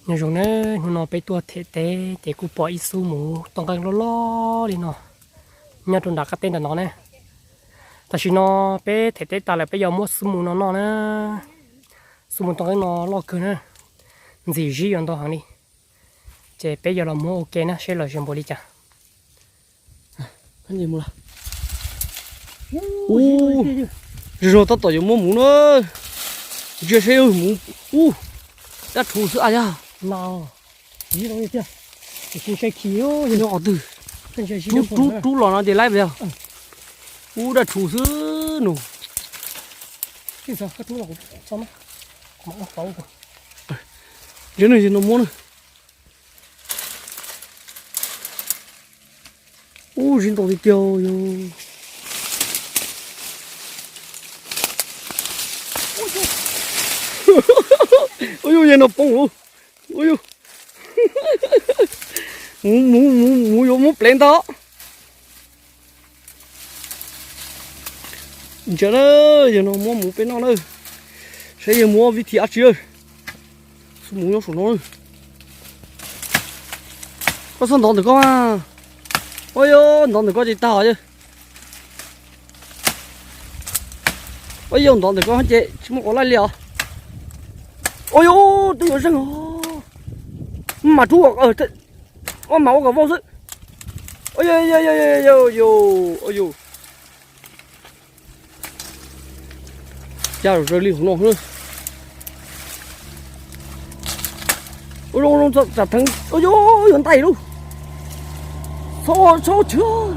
Nyob zoo na, hnub no peb tuaj them teb ces kuj pom ib xub muv toj nqeeb loj loj li no nyob rau nram qab teb ntawm no na. Tam sim no peb them teb tas lawm peb yuav muab xub muv no noj na. Xub muv toj nqeeb no loj kawg na, ntxim zib yuav ntau heev li. Ces peb yuav los muab ua ke na seb los zoo npaum li cas. Ub, zoo zoo tab tom yuav muab muv na. Ntsia seb muv, ub, dab rhuv xwb a yog. Nyob qhov twg? Rub rub los no ces laib yog. Ub, dab rhuv xwb no. Ntsia no, no muab na. Ub, zib ntau tiag tiag yog. Ub, yog no poob lauj. Ub, muv, muv, muv yuav muab plev ntag. Ntsia na, yog no muab muv peb noj na. Saib yog muab vib thim dab tsi. Xub muv nyob saum no. Koj txhob ntov ntawm koj. Ua yog ntov ntawm koj ces tag os. Ua yog ntov ntawm koj ces tsis muaj quav laij li os. Ua yog twb yuav zeeg os. Mas rub, mas ua kom vau xwb. Ua yog, ua yog. Cab zaws li hauv no. Tsam theev, yog ntais lauj. Txhob, txhob chwv.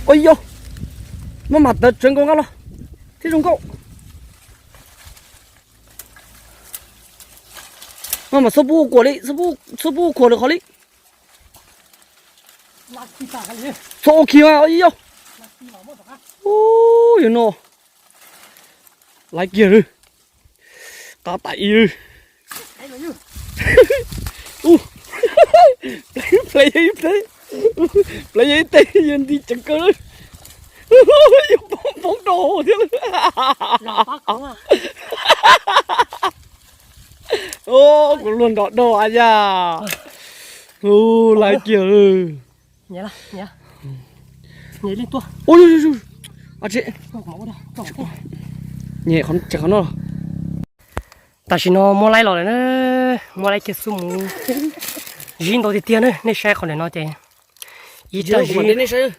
Ua yog, maj mam tawv tsawv nkaus nqa los thiab zoo nkauj. Maj mam txhob pub ua kuam li, txhob pub ua kuam lawm qhov li. Txhob ua khi mas yog. Ub, yog no. Laiv kiag lawm. Qab tas ib lawm. Ub, plev yog ib plev, plev yog ib teg yog nti ceev kawg lawm. Yog poob poob rau thiab lawm. Kuv luag nrov dog a yam. Laiv kiag lawm. Nyem qhov no. Tam sim no muab laib los lawm na, muab laib kiag xub muv, zib ntau tiag tiag na, nej saib qhov ntawm no ces ib raj zib ntau no xwb.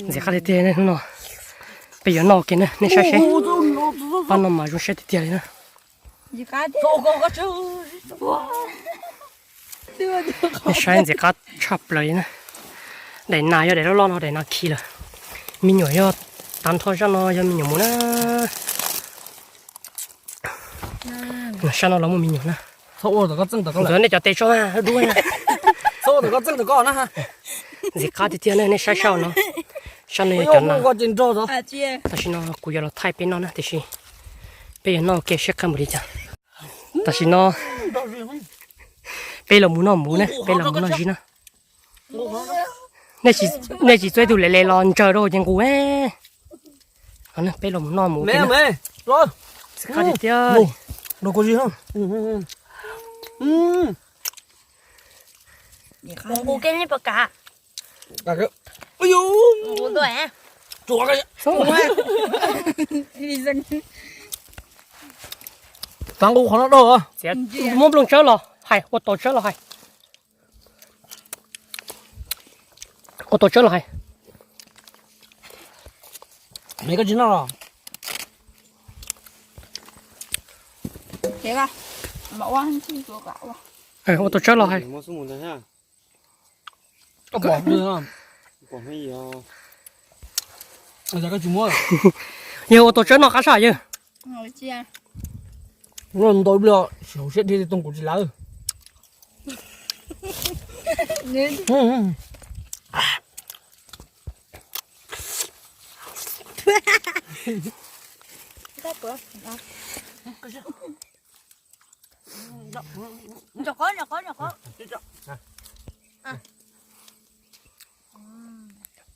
Ntxim qab tiag tiag hnub no, peb yuav noj ua ke na, nej saib seb. Pab no mas zoo siab tiag tiag li na. Nej saib ntxim qab tshaj plaws li na. Daim nas yog daim loj loj no daim nas khi lawm. Me nyuam yog, tav nrho zaj no yog me nyuam muv na. Sab no los muaj me nyuam na. Ntxuav nej cov tes tso dub. Ntxim qab tiag tiag na, nej saib sab no. Sab no yog cov nas. Tam sim no kuv yuav los thaij peb noj na, tiam sis peb yuav noj ua ke seb qab npaum li cas. Tam sim no peb los mus noj muv na, peb los mus noj zib na. Nej tsis txua ib tug le le los ntsaws rau ces nqus. Peb los mus noj muv na. Txim qab tiag tiag. Muab nplooj tsawb los hais, ua tau tsawb los hais. Ua tau tsawb los hais. Ua tau tsawb los hais. Yawg ua tau tsawb noj qab sab yawg. Ntau ib pliag, hauv siab dhia li toog kuv tsis lawv.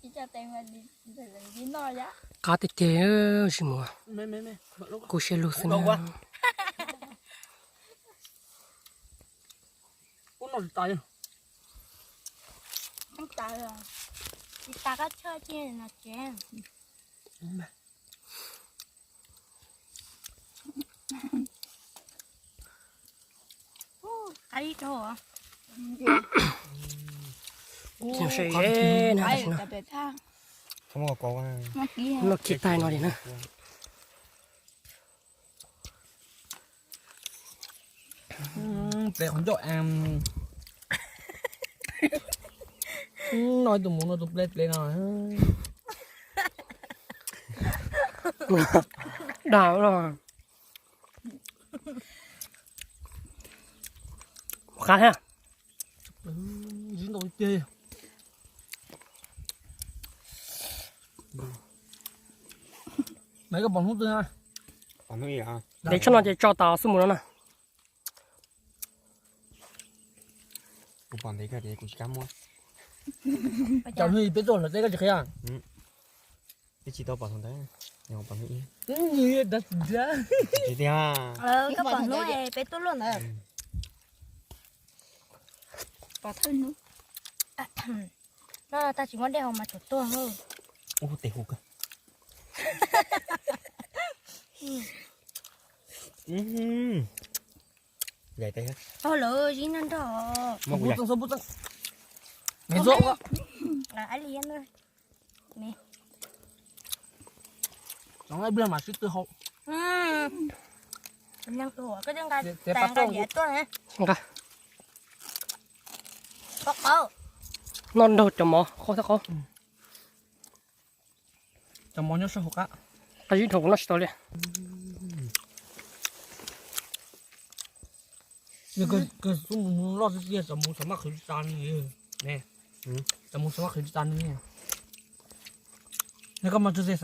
Ib co tes mas noj ya. Qab tiag tiag, tsis mus, kub siab lug xwb na. Noj khi tais no li na. Peb qhov ncauj. No tus mus no tus ple ple no. Dag los. Qab thiab. Ntev tshaj no ces tso tas xub mus no na. Kuv pom ntev kawg tias kuv tsis kam muab. Cov hnub peb tuaj hlawv teb koj tsis qhia. Twb tsis tau pom thaum ntawd, pom hnub ib. Tiag. Koj pom hnub peb tuaj luaj ntawd. Pom thawj hnub. No tag tsis muaj dej haus mas tsum tuag. Ub, tes hu kawg. Yaim tes. Lawv zib nrog nrog. Txoov ib pliag mam sib tw hau. Nqa. Noj nrog cov mov qau thiab qau. Cov mov nyob sab hauv qab. Qab zib dhau kuv noj tsis tau li. Kawg xub mus loj tiag tiag, cov mus xav maj qhwv tsis tas li. Cov mus xav maj qhwv tsis tas li. Neb koj maj txog xeev.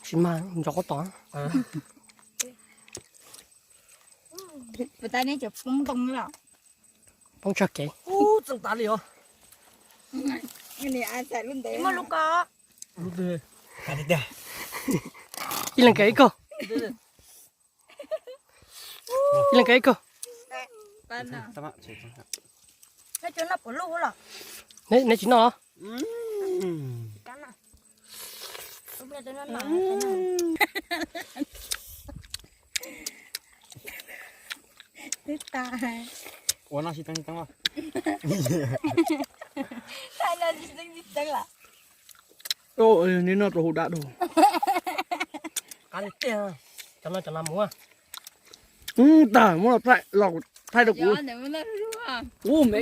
Tsis mag ntsoov koj tod. Poob tsag kev. Muaj lub ko. Ib leeg kev ib kawg. Ib leeg kev ib kawg. Neb tsis noj. Ua no tsis teeb tsis teeb los. Neb noj rau hauv dab dua. Qab tiag tiag. Cov no cov no mus. Tag muab los thaij los thaij rau kuv. Ub, me.